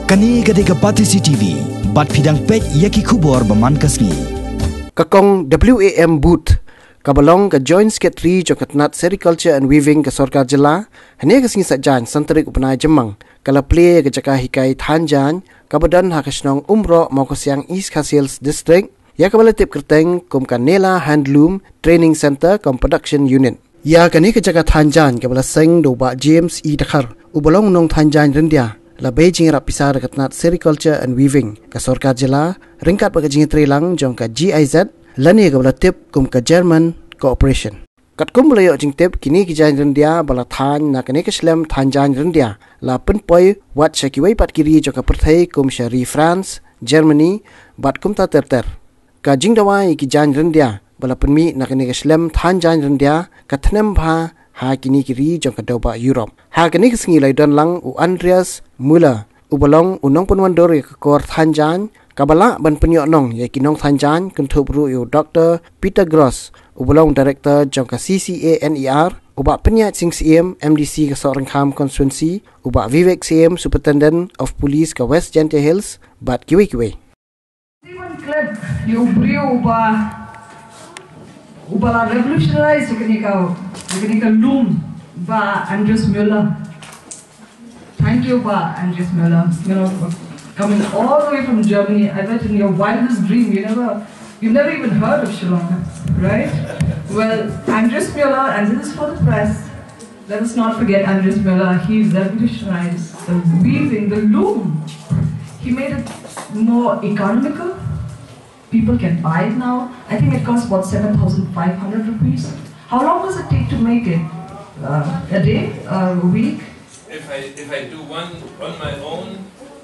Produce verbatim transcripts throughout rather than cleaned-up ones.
Kane ka dei ka Batesi T V, bad phi dang peit ïa ki khubor ba man ka sngi. Ka kong W A M Booth, kaba long ka Joint Secretary jong ka tnat Sericulture and Weaving ka sorkar jylla, hynne ka sngi Saitjaiñ san tarik u bnai Jymmang, ka la plie ïa ka jaka hikai than jaiñ, kaba don ha ka shnong Umroh, Mawkasiang, East Khasi Hills District, ïa kaba la tip kyrteng kum ka Nela Handloom Training Center cum Production Unit. Ïa kane ka jaka than jaiñ kaba la seng da u Bah James E Dkhar, uba long u nongthan jaiñ ryndia, la bei jingïarap pisa da ka tnat Sericulture and Weaving ka sorkar jylla, ryngkat bad ka jingïatreilang jong ka G I Z, lane kaba la tip kum ka German Cooperation. Katkum ba la ïoh jingtip, kine ki jaiñ ryndia ba la than na kane ka shlem than jaiñ ryndia la pynpoi wat sha kiwei pat ki ri jong ka pyrthei kum sha ri France, Germany, bad kumta ter ter. Ka jingdawa ïa ki jaiñ ryndia ba la pynmih na kane ka shlem than jaiñ ryndia ka thnem bha ha kine ki ri jong ka dewbah Europe. Ha kane ka sngi la ïadon lang u Andreas Müller, uba long u nongpynwandur ïa ka kor than jaiñ, kaba lah ban pynïoh nong ïa ki nongthan jaiñ, kynthup ruh ïa u Doktor Peter Gross, uba long director jong ka C C A N E R, u Bah Pynïaid Sing Syiem, M D C ka Sohryngkham constituency, u Bah Vivek Syiem, Superintendent of Police ka West Jaintia Hills, bad kiwei kiwei. Clip, ïa u briew uba, uba la revolutionize ïa kane ka, ïa kane ka loom, Bah Andreas Müller. Thank you, Bah Andreas Müller. You know, coming all the way from Germany, I bet in your wildest dream you never, you never even heard of Shillong, right? Well, Andreas Müller, and this is for the press. Let us not forget Andreas Müller. He revolutionized the weaving, the loom. He made it more economical. People can buy it now. I think it costs about seven thousand five hundred rupees. How long does it take to make it? Uh, a day? A week? If I, if I do one on my own,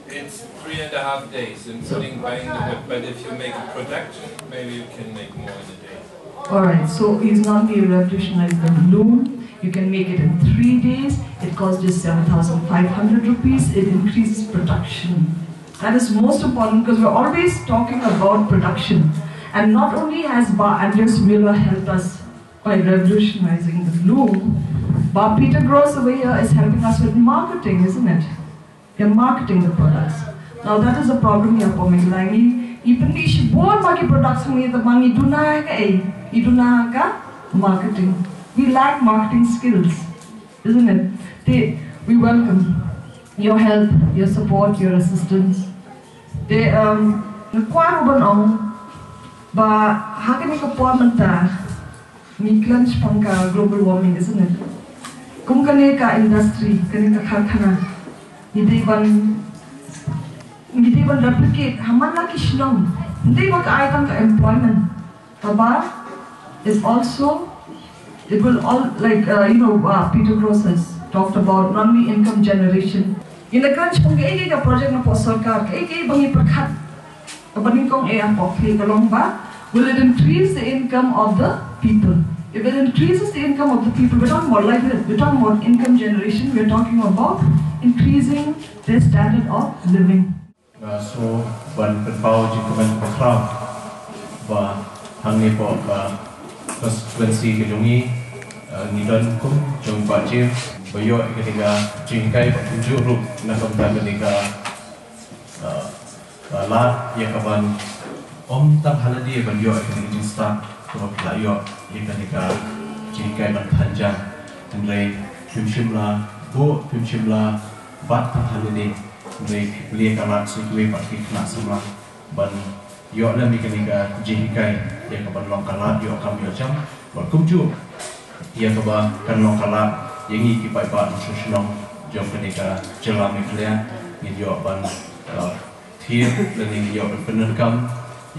it's three and a half days, including buying the wood. But if you make a production, maybe you can make more in a day. All right, so he's not only revolutionized the loom, you can make it in three days. It costs just seven thousand five hundred rupees. It increases production. That is most important because we're always talking about production. And not only has Bah Andreas Müller helped us by revolutionizing the loom, Bah Peter Gross over here is helping us with marketing, isn't it? They're marketing the products. Now that is a problem here for me. Like, ngi, ngi pynmih shibun bha ki products, ngi, te ma ngi duna ka ei, ngi duna ka marketing. We lack marketing skills, isn't it? Te, we welcome your help, your support, your assistance. Te, um, nga kwah ruh ban ong ba ha kane ka por mynta, ngi kren shaphang ka global warming, isn't it? Kum kane ka industry, kane ka karkhana, ngi dei ban, ngi dei ban replicate ha man la ki shnong. Ngi dei ba ka ai tang ka employment. Haba is also, it will all, like, uh, you know, uh, Peter Gross has talked about not only income generation. Ngi la kren shaphang kaei kaei ka project na pdeng sorkar, kaei kaei ba ngi pyrkhat. Kaba nyngkong eh, hapoh phi ka long ba, will it increase the income of the people? If it increases the income of the people, we're talking about livelihood, we're talking about income generation, we're talking about increasing their standard of living. Nga sngew ban pynpaw jingkmen bakhraw ba hangne hapoh ka constituency ka jong ngi, eh, ngi don kum jong Bah James ba ïoh ïa kane ka jinghikai, ba kumjuh ruh na ka bynta kane ka, eh, eh, lad ïa ka ban ym tang ha lade ban ïoh ïa kane ka jingstad, kaba phi la ïoh ïa kane ka jinghikai ban than jaiñ. Hynrei phim shym la buh, phim shym la bat tang ha lade. Hynrei phi plie ka lad sha kiwei pat ki khynnah samla ban ïoh lem ïa kane ka jinghikai, ïa ka ban long ka lad ïoh kam ïoh jam, bad kumjuh ïa kaba kan long ka lad ïa ngi ki paidbah nongshong shnong jong kane ka jylla Meghalaya, ngin ïoh ban, uh, thied lane ngin ïoh ban pyndonkam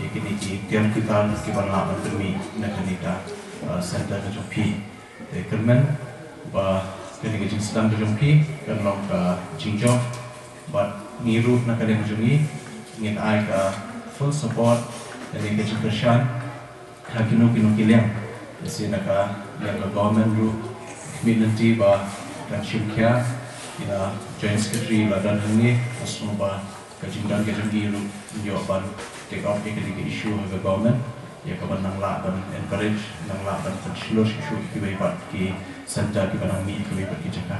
ïa kine ki tiar ki tar ki ban lah ban pynmih na kane ka, uh, centre ka jong phi. Te kyrmen ba kane ka jingsdang ka jong phi kan long ka jingjop, bad ngi ruh na ka liang ka jong ngi ngin ai ka full support, kane ka jingkyrshan ha kino kino ki liang. Lehse na ka liang ka government ruh, khmih lynti ba kan shim khia, ïa ka Joint Secretary la don hangne, nga sngew ba ka jingdon ka jong ngi ruh, ïoh ban take up ïa kane ka issue ha ka government, ïa ka ban nang lah ban encourage, nang lah ban pynshlur shuh shuh ïa kiwei pat ki centre kiba nang mih ïa kiwei pat ki jaka.